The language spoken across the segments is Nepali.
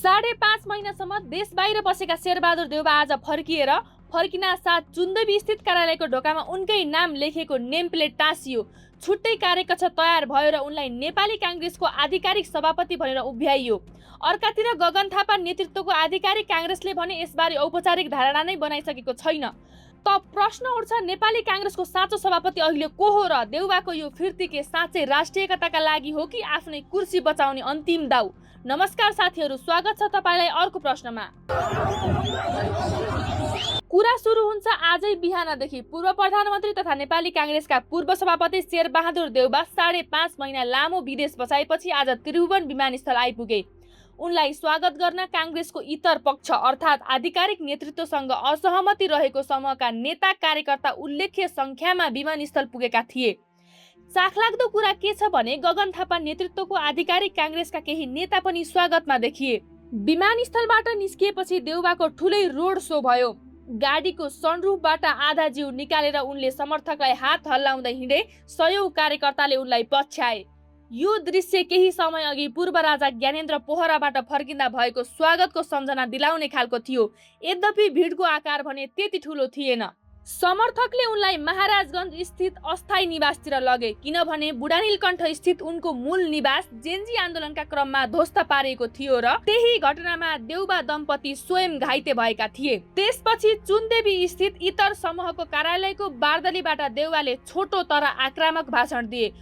5.5 महिनासम्म देश बाहिर बसेका शेरबहादुर देउबा आज फर्किना साथ चुन्देबी स्थित कार्यालयको ढोकामा उनकै नाम लेखिएको नेम प्लेट टाँसियो। छुट्टै कार्यकक्ष तयार भयो र उनलाई नेपाली कांग्रेसको आधिकारिक सभापति भनेर उभ्याइयो। अर्कातिर गगन थापा नेतृत्वको आधिकारिक कांग्रेसले भने यसबारे औपचारिक धारणा नै बनाइसकेको छैन। त प्रश्न उठ्छ, नेपाली कांग्रेसको साँचो सभापति अहिले को हो र देउबाको यो फिर्ती के साँच्चै राष्ट्रिय एकताका लागि हो कि आफ्नै कुर्सी बचाउने अन्तिम दाउ? नमस्कार साथीहरू, स्वागत छ तपाईलाई अर्को प्रश्नमा। कुरा सुरु हुन्छ आजै बिहानदेखि। पूर्व प्रधानमन्त्री तथा नेपाली कांग्रेसका पूर्व सभापति शेरबहादुर देउबा 5.5 महिना लामो विदेश बसाएपछि आज त्रिभुवन विमानस्थल आइपुगे। उनलाई स्वागत गर्न कांग्रेसको इतर पक्ष अर्थात् आधिकारिक नेतृत्वसँग असहमति रहेको समूहका नेता कार्यकर्ता उल्लेख्य संख्यामा विमानस्थल पुगेका थिए। चाखलाग्दो कुरा के छ भने गगन थापा नेतृत्वको आधिकारिक कांग्रेसका केही नेता पनि स्वागतमा देखिए। विमानस्थलबाट निस्किएपछि देउबाको ठुलै रोड शो भयो। गाडीको सनरुफबाट आधा जिउ निकालेर उनले समर्थकलाई हात हल्लाउँदै हिँडे। सयौं कार्यकर्ताले उनलाई पछ्याए। यो दृश्य केही समय अघि पूर्व राजा ज्ञानेन्द्र पोखराबाट फर्किँदा भएको स्वागतको सम्झना दिलाउने खालको थियो। यद्यपि भिडको आकार भने त्यति ठुलो थिएन। समर्थकले उनलाई महाराजगञ्ज स्थित अस्थायी निवासतिर लगे, किनभने बुढानीलकण्ठ स्थित उनको मूल निवास जेन्जी आन्दोलनका क्रममा ध्वस्त पारिएको थियो र त्यही घटनामा देउबा दम्पति स्वयं घाइते भएका थिए। त्यसपछि चुन्देबी स्थित इतर समूहको कार्यालयको बार्दलीबाट देउबाले छोटो तर आक्रामक भाषण दिए।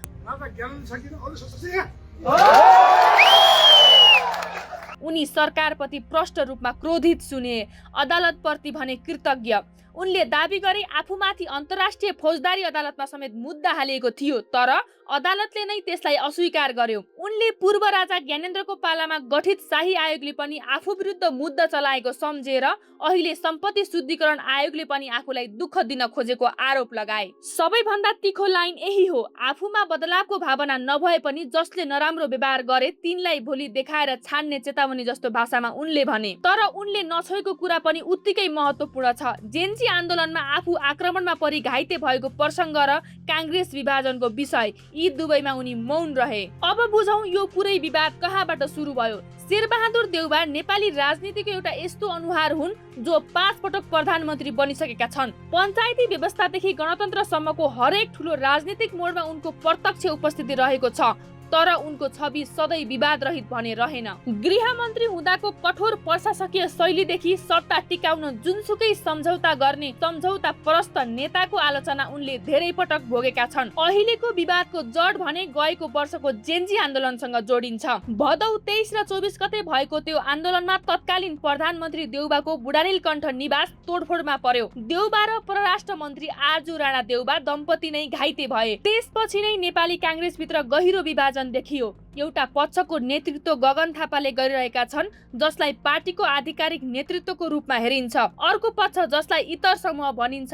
उनी सरकारप्रति प्रष्ट रूपमा क्रोधित सुने, अदालतप्रति भने कृतज्ञ। उनले दाबी गरे आफूमाथि अन्तर्राष्ट्रिय फौजदारी अदालतमा समेत मुद्दा हालिएको थियो, तर अदालतले नै त्यसलाई अस्वीकार गर्यो। उनले पूर्व राजा ज्ञानेन्द्रको पालामा गठित शाही आयोगले पनि आफू विरुद्ध मुद्दा चलाएको सम्झेर अहिले सम्पत्ति शुद्धिकरण आयोगले पनि आफूलाई दुःख दिन खोजेको आरोप लगाए। सबैभन्दा तीखो लाइन यही हो, आफूमा बदलावको भावना नभए पनि जसले नराम्रो व्यवहार गरे तिनलाई भोलि देखाएर छाड्ने चेतावनी जस्तो भाषामा उनले भने। तर उनले नछोएको कुरा पनि उत्तिकै महत्त्वपूर्ण छ। जेन्जी आन्दोलनमा आफू आक्रमणमा परि घाइते भएको प्रसङ्ग र कांग्रेस विभाजनको विषय, यी दुवैमा उनी मौन रहे। अब बुझौं यो पुरै विवाद कहाँबाट सुरु भयो। शेरबहादुर देउबा नेपाली राजनीतिको एउटा यस्तो अनुहार हुन् जो 5 पटक प्रधानमन्त्री बनिसकेका छन्। पञ्चायती व्यवस्थादेखि गणतन्त्रसम्मको हरेक ठुलो राजनीतिक मोडमा उनको प्रत्यक्ष उपस्थिति रहेको छ, तर उनको छवि सधैँ विवाद रहित भने रहेन। गृहमन्त्री हुँदाको कठोर प्रशासकीय शैलीदेखि सत्ता टिकाउन जुनसुकै सम्झौता गर्ने सम्झौता परस्त नेताको आलोचना उनले धेरै पटक भोगेका छन्। अहिलेको विवादको जड भने गएको वर्षको जेन्जी आन्दोलनसँग जोडिन्छ। भदौ 23 र 24 गते भएको त्यो आन्दोलनमा तत्कालीन प्रधानमन्त्री देउबाको बुढानीलकण्ठ निवास तोडफोडमा पर्यो। देउबा र परराष्ट्र मन्त्री आर्जु राणा देउबा दम्पति नै घाइते भए। त्यसपछि नै नेपाली कांग्रेसभित्र गहिरो विभाजन देखियो। एउटा पक्षको नेतृत्व गगन थापाले गरिरहेका छन्, जसलाई पार्टीको आधिकारिक नेतृत्वको रूपमा हेरिन्छ। अर्को पक्ष जसलाई इतर समूह भनिन्छ,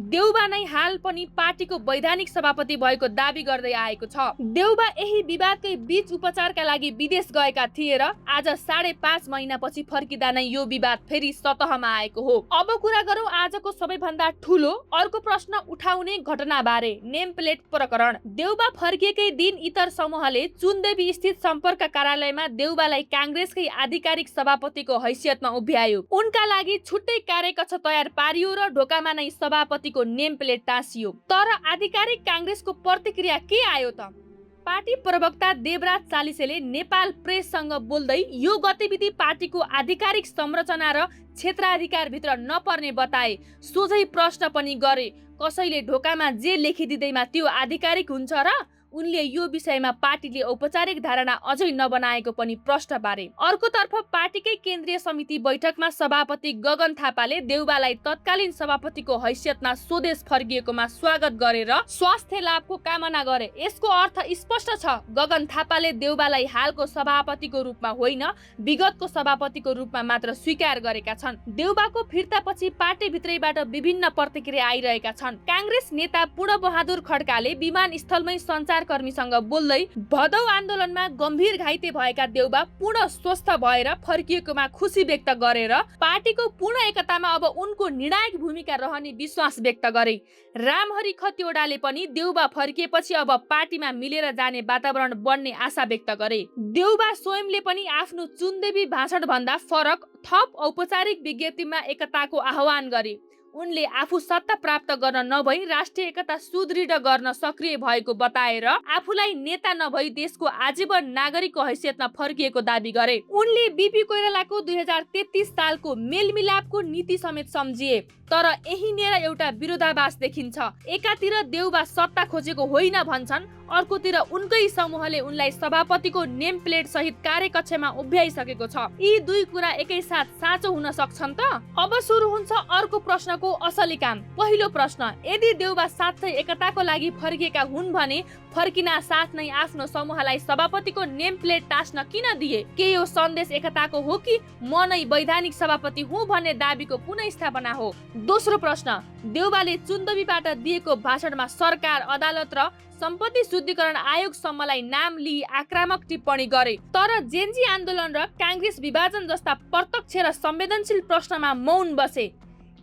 देउबा नै हाल पनि पार्टीको वैधानिक सभापति भएको दाबी गर्दै आएको छ। देउबा यही विवादकै बीच उपचारका लागि विदेश गएका थिए र आज 5.5 महिनापछि फर्किँदा नै यो विवाद फेरि सतहमा आएको हो। अब कुरा गरौँ आजको सबैभन्दा ठुलो अर्को प्रश्न उठाउने घटनाबारे, नेम प्लेट प्रकरण। देउबा फर्किएकै दिन इतर समूहले चुन्देबी स्थित सम्पर्क कार्यालयमा देउबालाई कांग्रेसकै आधिकारिक सभापतिको हैसियतमा उभ्यायो। उनका लागि छुट्टै कार्यकक्ष तयार पारियो र ढोकामा नै सभापतिको नेम प्लेट टाँसियो। तर आधिकारिक कांग्रेसको प्रतिक्रिया के आयो त? पार्टी प्रवक्ता देवराज चालिसेले नेपाल प्रेससँग बोल्दै यो गतिविधि पार्टीको आधिकारिक संरचना र क्षेत्राधिकार भित्र नपर्ने बताए। सोझै प्रश्न पनि गरे, कसैले ढोकामा जे लेखिदिँदैमा त्यो आधिकारिक हुन्छ र? उनले यो विषयमा पार्टीले औपचारिक धारणा अझै नबनाएको पनि प्रश्न पारे। अर्कोतर्फ पार्टीकै केन्द्रीय समिति बैठकमा सभापति गगन थापाले देउबालाई तत्कालीन सभापतिको हैसियतमा स्वदेश फर्किएकोमा स्वागत गरेर स्वास्थ्य लाभको कामना गरे। यसको अर्थ स्पष्ट छ, गगन थापाले देउबालाई हालको सभापतिको रूपमा होइन, विगतको सभापतिको रूपमा मात्र स्वीकार गरेका छन्। देउबाको फिर्तापछि पार्टीभित्रैबाट विभिन्न प्रतिक्रिया आइरहेका छन्। कांग्रेस नेता पूर्ण बहादुर खड्काले विमानस्थलमै सञ्चार सञ्चारकर्मीसँग बोल्दै भदौ आन्दोलनमा गम्भीर घाइते भएका देउबा पूर्ण स्वस्थ भएर फर्किएकोमा खुसी व्यक्त गरेर पार्टीको पूर्ण एकतामा अब उनको निर्णायक भूमिका रहने विश्वास व्यक्त गरे। रामहरि खतिवडाले पनि देउबा फर्किएपछि अब पार्टीमा मिलेर जाने वातावरण बन्ने आशा व्यक्त गरे। देउबा स्वयंले पनि आफ्नो चुनदेवी भाषण भन्दा फरक थप औपचारिक विज्ञप्तिमा एकताको आह्वान गरे। उनले आफू सत्ता प्राप्त गर्न नभई राष्ट्रिय एकता सुदृढ गर्न सक्रिय भएको बताएर आफूलाई नेता नभई देशको आजीवन नागरिकको हैसियतमा फर्किएको दाबी गरे। उनले बीपी कोइरालाको 2033 सालको मेलमिलापको नीति समेत सम्झिए। तर यही नेर एउटा विरोधाभास देखिन्छ। एकातिर देउबा सत्ता खोजेको होइन भन्छन्, अर्कोतिर उनकै समूहले उनलाई सभापतिको नेम प्लेट सहित कार्यकक्षमा उभ्याइसकेको छ। यी दुई कुरा एकैसाथ साँचो हुन सक्छन् त? अब सुरु हुन्छ अर्को प्रश्नको असली काम। पहिलो प्रश्न, यदि देउबा साथै एकताको लागि फर्किएका हुन् भने फर्किना साथ नै आफ्नो समूहलाई सभापतिको नेम प्लेट टास्न किन दिए? के यो सन्देश एकताको हो कि म नै वैधानिक सभापति हुँ भन्ने दाबीको पुनःस्थापना हो? दोस्रो प्रश्न, देउबाले चुन्दबीबाट दिएको भाषणमा सरकार, अदालत र सम्पत्ति शुद्धिकरण आयोग सम्मलाई नाम लिई आक्रामक टिप्पणी गरे। तर जेन्जी आन्दोलन र कांग्रेस विभाजन जस्ता प्रत्यक्ष र संवेदनशील प्रश्नमा मौन बसे।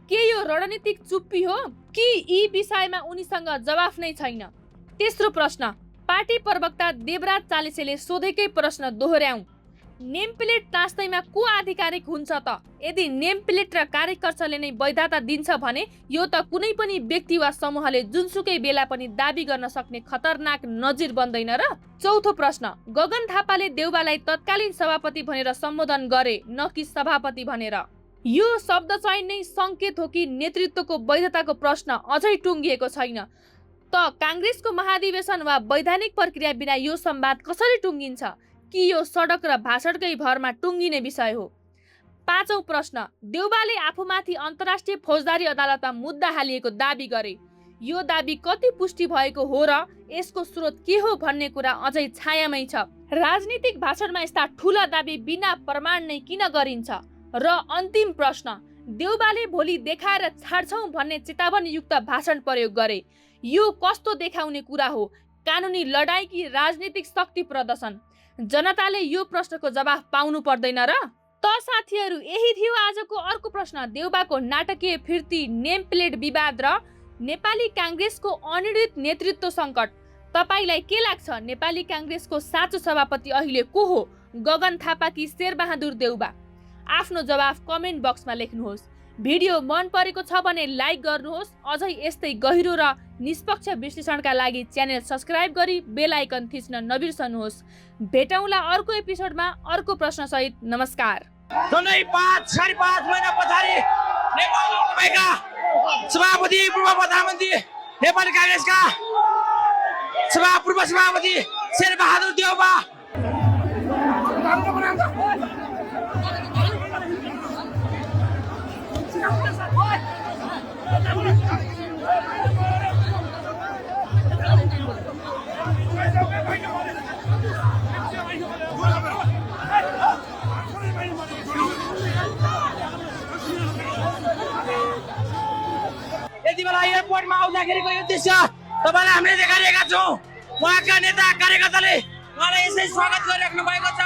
के यो रणनीतिक चुप्पी हो कि यी विषयमा उनीसँग जवाफ नै छैन? तेस्रो प्रश्न, पार्टी प्रवक्ता देवराज चालिसेले सोधेकै प्रश्न दोहोर्याउँ। नेम प्लेट टाँस्दैमा को आधिकारिक हुन्छ त? यदि नेम प्लेट र कार्यकक्षले नै वैधता दिन्छ भने यो त कुनै पनि व्यक्ति वा समूहले जुनसुकै बेला पनि दाबी गर्न सक्ने खतरनाक नजिर बन्दैन र? चौथो प्रश्न, गगन थापाले देउबालाई तत्कालीन सभापति भनेर सम्बोधन गरे, न कि सभापति भनेर। यो शब्द चयन नै संकेत हो कि नेतृत्वको वैधताको प्रश्न अझै टुङ्गिएको छैन। त कांग्रेसको महाधिवेशन वा वैधानिक प्रक्रिया बिना यो संवाद कसरी टुङ्गिन्छ? कि यो सडक र भाषणकै भरमा टुङ्गिने विषय हो? पाँचौं प्रश्न, देउबाले आफूमाथि अन्तर्राष्ट्रिय फौजदारी अदालतमा मुद्दा हालिएको दाबी गरे। यो दाबी कति पुष्टि भएको हो र यसको स्रोत के हो भन्ने कुरा अझै छायामै छ। राजनीतिक भाषणमा यस्ता ठूला दाबी बिना प्रमाण नै किन गरिन्छ? र अन्तिम प्रश्न, देउबाले भोलि देखाएर छाड्छौं भन्ने चेतावनीयुक्त भाषण प्रयोग गरे। यो कस्तो देखाउने कुरा हो? कानुनी लडाई कि राजनीतिक शक्ति प्रदर्शन? जनताले यो प्रश्नको जवाफ पाउनु पर्दैन र? त साथीहरू, यही थियो आजको अर्को प्रश्न। देउबाको नाटकीय फिर्ती, नेम प्लेट विवाद र नेपाली कांग्रेसको अनिर्णित नेतृत्व संकट। तपाईलाई के लाग्छ? नेपाली कांग्रेसको साँचो सभापति अहिले को हो? गगन थापा कि शेरबहादुर देउबा? आफ्नो जवाफ कमेन्ट बक्समा लेख्नुहोस्। भिडियो मन परेको छ भने लाइक गर्नुहोस्। अझै यस्तै गहिरो र निष्पक्ष विश्लेषणका लागि च्यानल सब्स्क्राइब गरी बेल आइकन थिच्न नबिर्सनुहोस्। भेटौँला अर्को एपिसोडमा अर्को प्रश्न सहित। नमस्कार। झन्डै 5.5 महिना पछाडि नेपालमा भएका सभापति, पूर्व प्रधानमन्त्री, नेपाली कांग्रेसका पूर्व सभापति शेरबहादुर देउबा यति बेला एयरपोर्टमा आउँदाखेरिको यो दृश्य तपाईँलाई हामीले देखाइरहेका छौँ। उहाँका नेता कार्यकर्ताले उहाँलाई यसै स्वागत गरिराख्नु भएको छ।